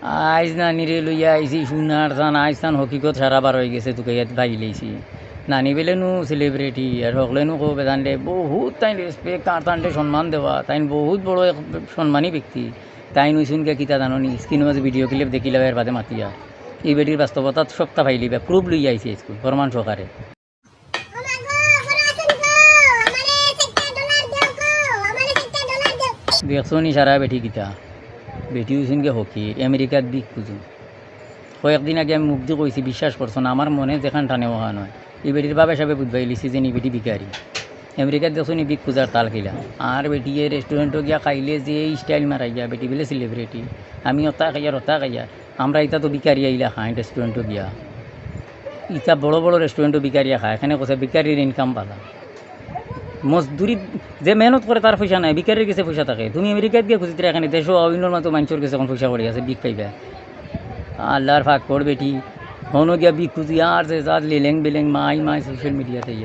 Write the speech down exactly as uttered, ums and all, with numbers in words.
আইজ নানিরে লইয়া আইছি সোনার চান, আইজ তান হকিকত সারা বার অইগেছে, তুকাইয়াত ভাইলাইছি। নানি বেলে নু celebrity, আর হকলে নু কো বেদানরে, বহুত তাইন respect, আর তানরে সম্মান দেওয়া, তাইন বহুত বড় এক সম্মানী ব্যক্তি। তাইন অইছইন গিয়া কিতা জানো নি, screen-ও মাঝে video clip দেখিলাও, এর বাদে মাতিয়া। ই বেটির বাস্তবতাত সবতা পাইলিবা, proof লইয়া আইছি আইজকু, প্রমাণ সহকারে। দেখছো নি সারা বেটি কিতা? বেটি অইছইন গিয়া হকির, আমেরিকাত ভিক খুজইন। কয়েকদিন আগে আমি মুখদি কইছি, বিশ্বাস করছো না, আমার মনে যেখান টানে ওখান অয়। ই বেটির বাবা সাবে বুঝবাইলিছি যে নি বেটি ভিখারি। আমেরিকাত দেখছো নি ভিক খুজার তাল কিলা? আর বেটিয়ে restaurant-ও গিয়া খাইলে যে style মারাইয়া, বেটি বেলে celebrity। আমি অতা খাইয়ার, অতা খাইয়ার। আমরা ইতা তো ভিখারি আইলা খাই restaurant-ও গিয়া। ইতা বড় বড় restaurant-ও ভিখারিয়ে খায়, এখানে কথা ভিখারির income বালা। মজদুরি যে মেহনত করে তার পয়সা নাই, ভিখারির গেছে পয়সা থাকে। তুমি আমেরিকাত গিয়া খুজিত্রা, এখানে দেশো অইন্যর মতো মানষর গেছে অখন পয়সা করি আছে, ভিক পাইবা। আল্লার ফাকর বেটি, হনো গিয়া ভিক খুজি আর যে জাত লেলেং বেলেং মাই মাই social media-ত ইয়া।